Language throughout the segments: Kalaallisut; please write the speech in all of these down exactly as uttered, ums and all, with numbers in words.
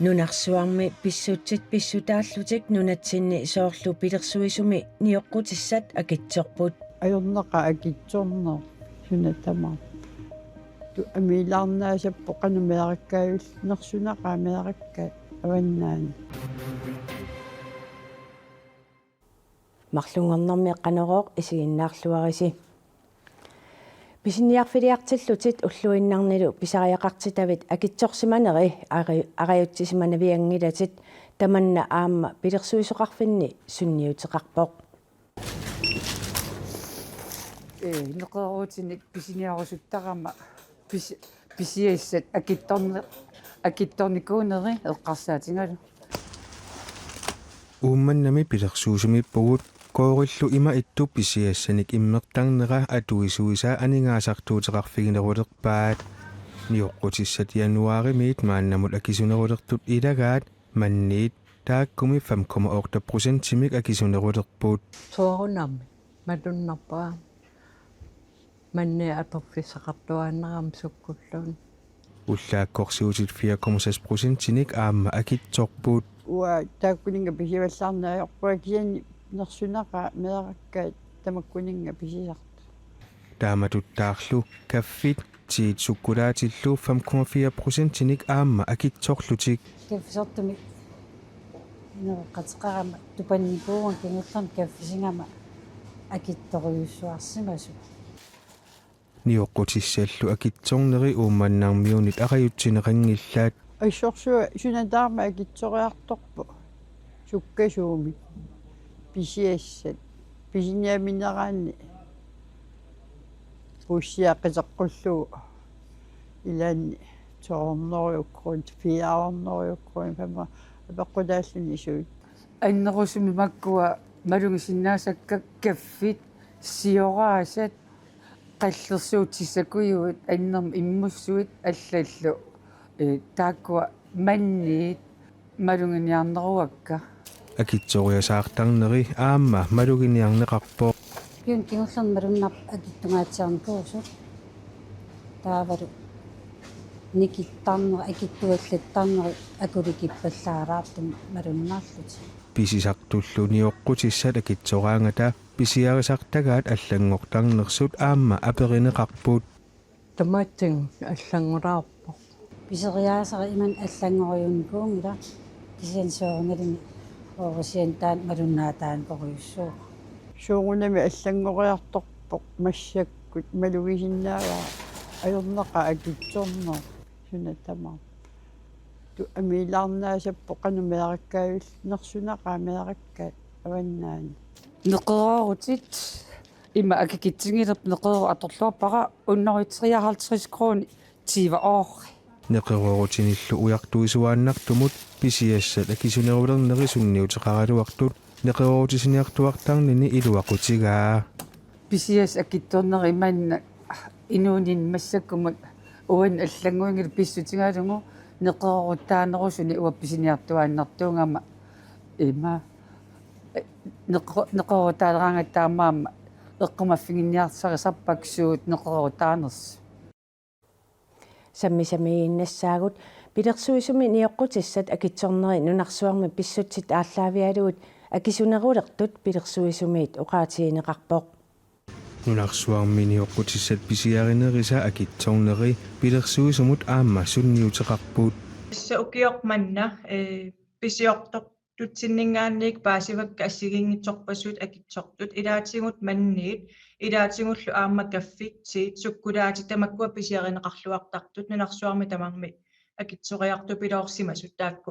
Nunarsuarmi pissutsit pissutaallutik nunatsinni soorlu pilersuisumi nioqqutissat akitsorput. Ajornaqaaq akitsorneq suna tamaat. Tu amiilaarnaasappoq qanoq meerakkaajullugu, nersunaqaaq meerakkaat avannaani. Marlunngornermi Qanorooq isiginnaarluarisi. Pisiniarfiliartillutit ulluinnarnilu pisariaqartitavit akitsorsimaneri ari-, arajutsisimanavianngilatit, tamanna aamma pilersuisoqarfinni sunniuteqarpoq. Ee, neqeroorutinik pisiniarusuttarama pis-, pisiassat akittorne-, akittornikuuneri eqqarsaatigalugu. Uummannami pilersuisumiippugut, koorillu ima ittup pisiassanik immertarnera atuisuisaa aningaasartuuteqarfiginerulerpaat. Nioqqutissat januaarimiit maannamut akisunerulertut ilagaat, manniit, taakkumi fem komma otte procentimik akisunerulerput. Soorunami malunnarpoq aamma. Manniit atorfissaqartuaannarami sukkulluunniit. Ullaakkorsiutit fire komma seks procentinik aamma akitsorput. Uanga taakkuninnga pisivallaarneq ajorpunga, kisianni nersunaqaaq meerakkaat tamakkuninnga pisisartut. Taamatuttaarlu kaffit, teet sukkulaatillu fem komma fire procentinik aamma akitsorlutik. Kaffisortumik ineqateqarama tupannikuuvunga kingullermik kaffisigama akitsorujussuarsimasut. Nioqqutissallu akitsorneri Uummannarmiunit arajutsineqanngillat. Assorsuaq suna tamarmi akitsoriartorpoq. Sukkasuumik. Pisiassat. Pisiniarnermineraanni puussiaq qiteqqullugu. Ilaanni to hundrede kroner, fire hundrede kroner, fem hundrede, apeqqutaalluni suut. Annerusumik makkua malugisinnaasakka kaffit, sioraasat, qallersuut, tissakujuit, annermik immussuit allallu. Ee, taakkua manniit maluginiarneruakka. Akitsoriasaartarneri aamma maluginiarneqarpoq. Piun kingullermik malunnarpoq akitsungaatsiarnikuusut. Taavalu nikittarnerit, akitsuallattarnerit akulikippallaalaartumik malunnarlutik. Pisisartullu nioqqutissat akitsoraangata pisiarisartagaat allanngortarnersut aamma aperineqarput. Tamatsinnguit allanngulaarpoq. Piseriaasera ima allanngoriunikuunngilaq, kisianni soorunalimi Aarhusimi taanna malunnaataanikorujussuuvoq. Soorunami allanngoriartorpoq massakkut malugisinnaavara ajornaqaaq akitsorneq suna tamaat. Tu amiilaarnaasappoq qanoq meerakkaajullugu, nersunaqaaq meerakkaat avannaani. Neqeroorutit ima akikitsigilerput, neqeroorut atorluarpara hundrede treoghalvtreds kroner tyve øre. Neqeroorutinillu ujartuisuaannartumut pisiassat akisunerulerneri sunniuteqaraluartut neqeroorutisiniartuartarnini iluaqutigaa. Pisiassat akitsorneri manna inuuninni massakkumut uani allannguinngilaq pissutigalugu neqerooruttaanerusuni uanga pisiniartuaannartuugama ima neqe-, neqerooruttaaleraangatta taamaammat eqqumaffiginniarsarisarpakka suut neqerooruttaanersut. Sammisamiiginnassaagut, pilersuisumi nioqqutissat akitsorneri nunarsuarmi pissutsit aallaavigalugit akisunerulertut pilersuisumiit oqaatigineqarpoq. Nunarsuarmi nioqqutissat pisiarinerisa akitsorneri pilersuisumut aamma sunniuteqarput. Tassa ukioq manna, ee, pisiortor- tutsinninngaanniit paasivakka assigiinngitsorpassuit akitsortut, ilaatigut manniit, ilaatigullu aamma kaffit, teet, sukkulaatit tamakkua pisiarineqarluartartut nunarsuarmi tamarmi akitsoriartupiloorsimasut taakku,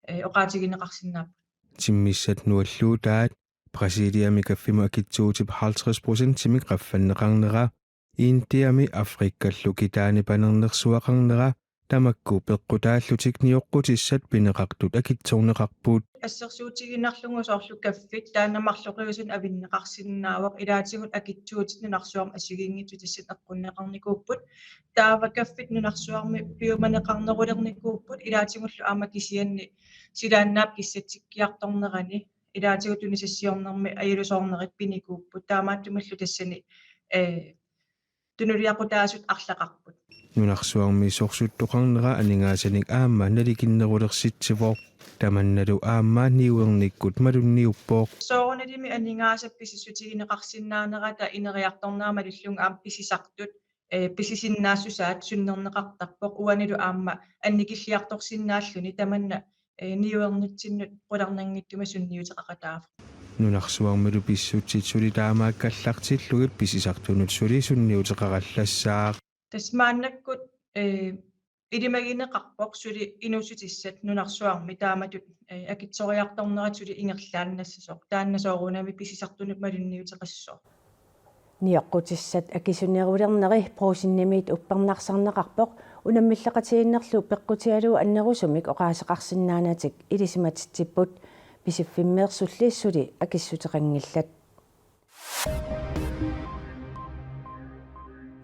eh, oqaatigineqarsinnaapput. Timmissat nualluutaat, Brasiliami kaffimut akitsuutip halvtreds procentimik qaffanneqarnera, Indiami Afrikallu kitaani panernersuaqarnera tamakku peqqutaallutik nioqqutissat pineqartut akitsorneqarput. Assersuutigiinnarlugu soorlu kaffit taanna marloqiusamik avinneqarsinnaavoq, ilaatigut akitsuutit nunarsuarmi assigiinngitsut tassani eqqunneqarnikuupput. Taava kaffit nunarsuarmi piumaneqarnerulernikuupput, ilaatigullu aamma kisianni silaannaap kissatsikkiartornerani ilaatigut tunisassiornermi ajuusoornerit pinikuupput. Taamaattumillu tassani, eh, tunuliaqutaasut arlaqarput. Nunarsuarmi sorsuttoqarnera aningaasanik aamma nalikinnerulersitsivoq. Tamannalu aamma niuernikkut malunniuppoq. Soorunalimi aningaasat pisissutigineqarsinnaanerata ineriartornera malillunga aamma pisisartut, eh, pisisinnaassusaat sunnerneqartarpoq, uanilu aamma annikilliartorsinnaalluni tamanna, eh, niuernitsinnut qularnanngitsumik sunniuteqaqataavoq. Nunarsuarmilu pissutsit suli taamaakkallartillugit pisisartunut suli sunniuteqarallassaaq. Tassa maannakkut, eh, ilimagineqarpoq suli inuussutissat nunarsuarmi taamatut, eh, akitsoriartornerat suli ingerlaannassasoq. Taanna soorunami pisisartunut malunniuteqassasoq. Nioqqutissat akisunerulerneri Brugsenimiit uppernarsarneqarpoq, unammilleqatigiinnerlu peqqutigalugu annerusumik oqaaseqarsinnaanatik ilisimatitsipput, Pisiffimmeersulli suli akissuteqanngillat.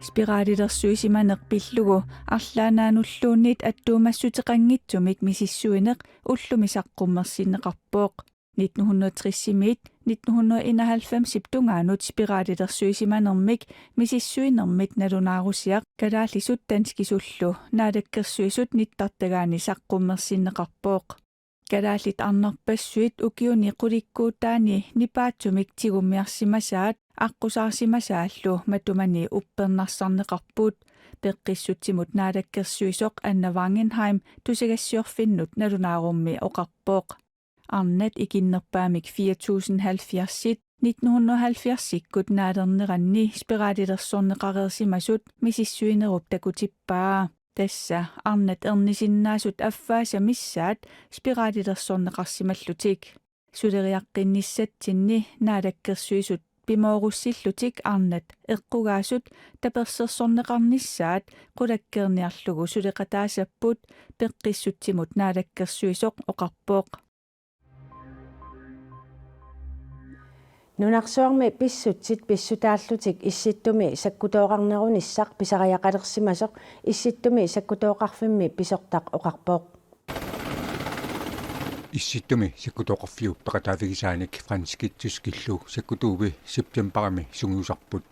Spiralilersuisimaneq pillugu arlaannaanulluunniit attuumassuteqanngitsumik misissuineq ullumi saqqummersinneqarpoq. Nitten hundrede tres-imiit nitten hundrede enoghalvfems-ip tungaanut spiralilersuisimanermik misissuinermit nalunaarusiaq kalaallisut danskisullu naalakkersuisut nittartagaanni saqqummersinneqarpoq. Kalaallit arnarpassuit ukiuni qulikkuutaani nipaatsumik tigummiarsimasaat aqqusaarsimasaallu matumani uppernarsarneqarput, peqqissutsimut naalakkersuisoq Anna Wangenheim tusagassiorfinnut nalunaarummi oqarpoq. Arnat ikinnerpaamik fire tusind halvfjerds-it nitten hundrede halvfjerds-ikkut naalerneranni spiralilersorneqareersimasut misissuinerup takutippaa. Tassa arnat ernisinnaasut affaasa missaat spiralilersorneqarsimallutik. Suleriaqqinnissatsinni naalakkersuisut pimoorussillutik arnat eqqugaasut tapersersorneqarnissaat qulakkeerniarlugu suleqataasapput, peqqissutsimut naalakkersuisoq oqarpoq. Nunarsuarmi pissutsit pissutaallutik Issittumi sakkutooqarnerunissaq pisariaqalersimasoq Issittumi sakkutooqarfimmi pisortaq oqarpoq. Issittumi sakkutooqarfiup peqataavigisaanik franskit tyskillu sakkutuuvi septembarimi sungiusarput.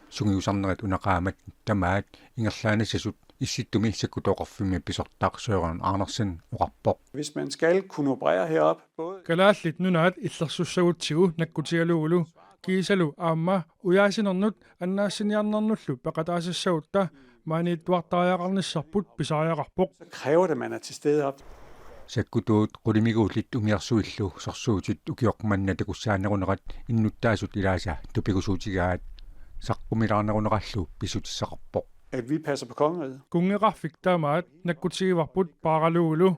Sungiusarnerit una qaammat tamaat ingerlaannassasut Issittumi sakkutooqarfimmi pisortaq Søren Andersen oqarpoq. Hvis man skal kunne operere heroppe, både Kalaallit Nunaat illersussagutsigu nakkutigalugulu kiisalu aamma ujaasinernut annaassiniarnernullu peqataasassagutta maaniittuartariaqarnissarput pisariaqarpoq. Så kræver det, at man er til stede heroppe. Sakkutuut qulimiguullit umiarsuillu sorsuutit ukioq manna takussaanerunerat innuttaasut ilaasa tupigusuutigaat. Saqqumilaarnerunerallu pissutissaqarpoq. At vi passer på kongeriget. Kunngeqarfik tamaat nakkutigivarput paaralugulu.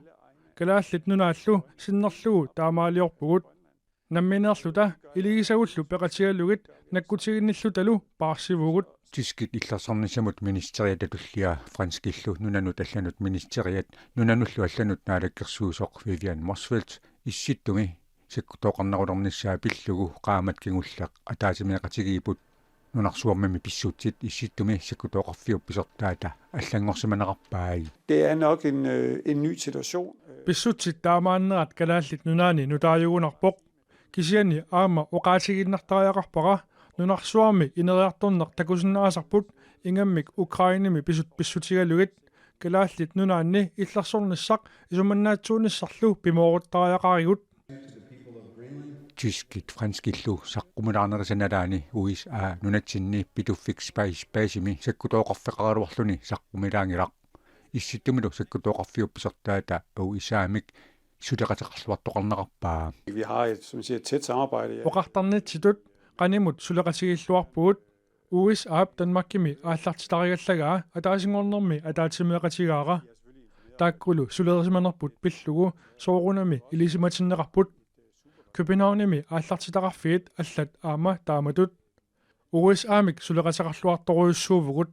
Kalaallit Nunaallu sinnerlugu taamaaliorpugut. Nammineerluta iligisagullu peqatigalugit nakkutiginnillutalu paarsivugut. Tyskit illersornissamut ministeriata tullia franskillu nunanut allanut ministeriat nunanullu allanut naalakkersuisoq Vivian Motzfeldt Issittumi sakkutooqarnerulernissaa pillugu qaammat kingulleq ataatsimeeqatigiipput. Nunarsuarmimi pissutsit Issittumi sakkutooqarfiup pisortaata allanngorsimanerarpai. Det er nok en, øh, en ny situation. Pissutsit taamaannerat Kalaallit Nunaanni nutaajugunarpoq. Kisianni aamma oqaatigiinnartariaqarpara nunarsuarmi ineriartorneq takusinnaasarput ingammik Ukrainemi pisut pissutigalugit Kalaallit Nunaanni illersornissaq isumannaatsuunissarlu pimooruttariaqarigut. Tyskit franskillu saqqumilaarnerisa nalaani U S A nunatsinni Pituffik Space Basemi sakkutooqarfeqaraluarluni saqqumilaanngilaq. Issittumilu sakkutooqarfiup pisortaata U S A-mik suleqateqarluartoqarnerarpaa. Vi har et, som jeg siger, tæt samarbejde, ja. Oqartarnitsitut qanimut suleqatigiilluarpugut. U S A-p Danmarkimi aallartitarigallagaa ataasinngornermi ataatsimeeqatigaara. Taakkulu sulerisimanerput pillugu soorunami ilisimatinneqarput. Københavnimi aallartitaqarfiit allat aamma taamatut. U S A-mik suleqateqarluartorujussuuvugut.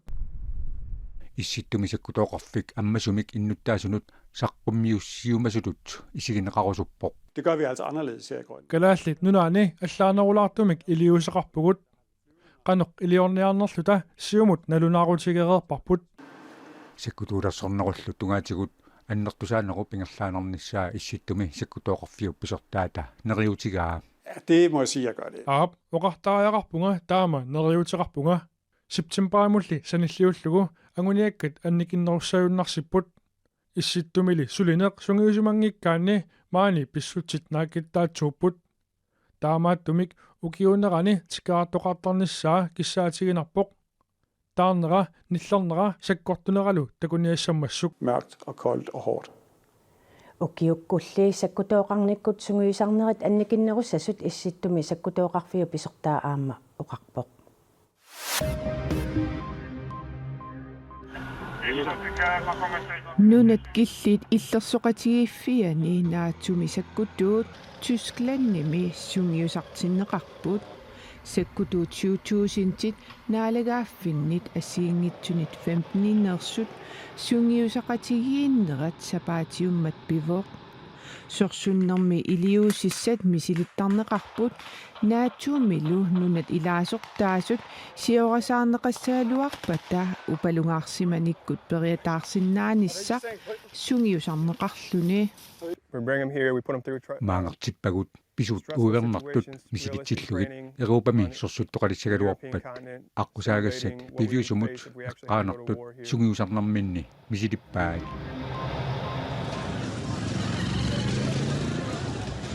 Issittumi sakkutooqarfik ammasumik innuttaasunut saqqummiussiumasutut isigineqarusuppoq. Det gør vi altså anderledes her i Grønland. Kalaallit Nunaanni allaanerulaartumik iliuuseqarpugut. Qanoq iliorniarnerluta siumut nalunaarutigereerparput. Sakkutuulersornerullu tungaatigut annertusaanerup ingerlaannarnissaa Issittumi sakkutooqarfiup pisortaata neriutigaa. Ja, det må jeg sige, jeg gør det. Aap, oqartariaqarpunga taama neriuuteqarpunga. Septemberimulli sanilliullugu anguniakkat annikinnerussaajunnaarsipput. Issittumili sulineq sungiusimanngikkaanni maani pissutsit naakkittaatsuupput. Taamaattumik ukiuunerani tikeraartoqartarnissaa kissaatiginarpoq. Taarnera nillernera sakkortuneralu takuniassammassuk. Mørkt og koldt og hårdt. Ukiukkulli sakkutooqarnikkut sungiusarnerit annikinnerussasut Issittumi sakkutooqarfiup pisortaa aamma oqarpoq. Nunat killiit illersoqatigiiffianni NATO-mi sakkutuut Tysklandimi sungiusartinneqarput. Sakkutuut syv tusindit naalagaaffinnit assigiinngitsunit femteniinneersut sungiusaqatigiinnerat sapaatiummat pivoq. Sorsunnermi iliuusissat misilittarneqarput NATO-milu nunat ilaasortaasut siorasaarneqassagaluarpata upalungaarsimanikkut periataarsinnaanissaq sungiusarneqarluni. We bring them here, we put them through a truck. Maangartippagut pisut uivernartut misilitsillugit Europami sorsuttoqalissagaluarpat aqqusaagassat piviusumut eqqaanartut sungiusarnerminni misilippaat.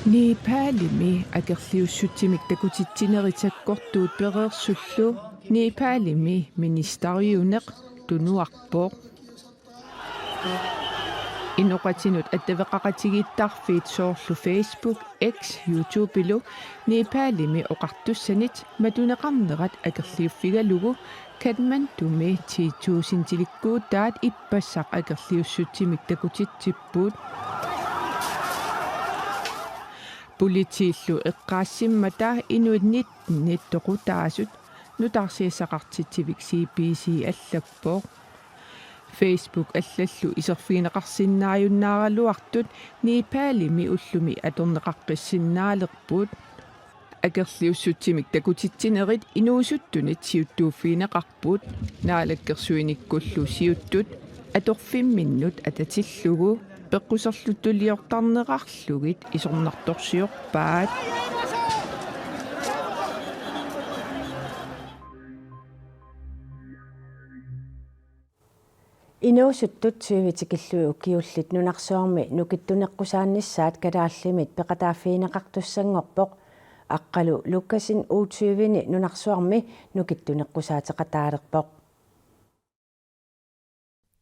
Nepalimi akerliussutsimik takutitsinerit sakkortuut pereersullu Nepalimi ministeriuneq tunuarpoq. Inoqatinut attaveqaqatigiittarfiit soorlu Facebook, X, YouTube-ilu Nepalimi oqartussanit matuneqarnerat akerliuffigalugu Kathmandumi ti tusindilikkuutaat ippassaq akerliussutsimik takutitsipput. Politiillu eqqaassimmata inuit nittenit toqutaasut nutaarsiassaqartitsivik C B C allappoq. Facebook allallu iserfigineqarsinnaajunnaaraluartut Nepalimi ullumi atorneqaqqissinnaalersut. Akerliussutsimik takutitsinerit inuusuttunit siuttuuffigineqarput, naalakkersuinikkullu siuttut atorfimminnut atatillugu peqquserlutuliortarneqarlugit isornartorsiorpaat. Inuusuttut tyve tikillugit ukiullit nunarsuarmi nukittuneqqusaannissaat kalaallimit peqataaffigineqartussanngorpoq. Aqqalu Lukassen U tyve-ni nunarsuarmi nukittuneqqusaateqataalerpoq.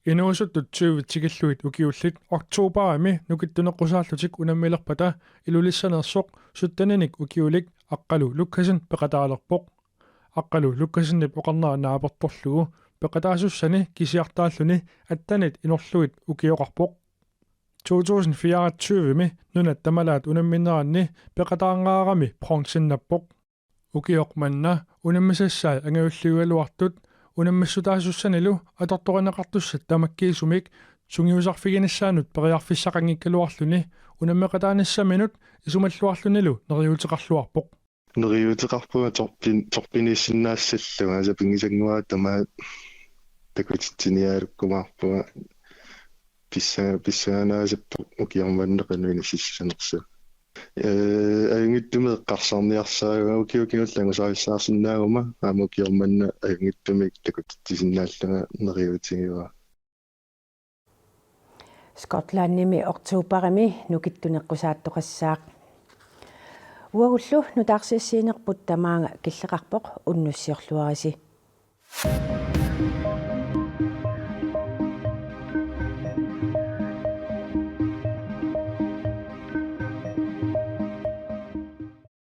Inuusuttut tyve tikillugit ukiullit oktobarimi nukittuneqqusaallutik unammilerpata Ilulissaneersoq sytteninik ukiulik Aqqalu Lukassen peqataalerpoq. Aqqalu Lukassenip oqarnera naapertorlugu peqataasussani kisiartaalluni attenit inorlugit ukioqarpoq. To tusind fireogtyve-mi nunat tamalaat unammineranni peqataanngaarami bronzennappoq. Ukioq manna unammisassai angajulliugaluartut unammissutaasussanilu atortorineqartussat tamakkiisumik sungiusarfiginissaannut periarfissaqanngikkaluarluni unammeqataanissaminut isumalluarlunilu neriuuteqarluarpoq. Neriuuteqarpunga torpin-, torpiniissinnaassallugu, asa pigisannguara tamaat takutitsiniaalukkumaarpunga pissa-, pissanganaasappoq ukioq manna qanoq inississanersoq. Ee, ajunngitsumik eqqarsarniarsaraara ukiut kingulliit angusarissaarsinnaaguma aamma ukioq manna ajunngitsumik takutitsisinnaallunga neriuutigivara. Skotlandimi oktobarimi nukittuneqqusaattoqassaaq. Uagullu nutaarsiassiinerput tamaanga killeqarpoq, unnussiorluarisi.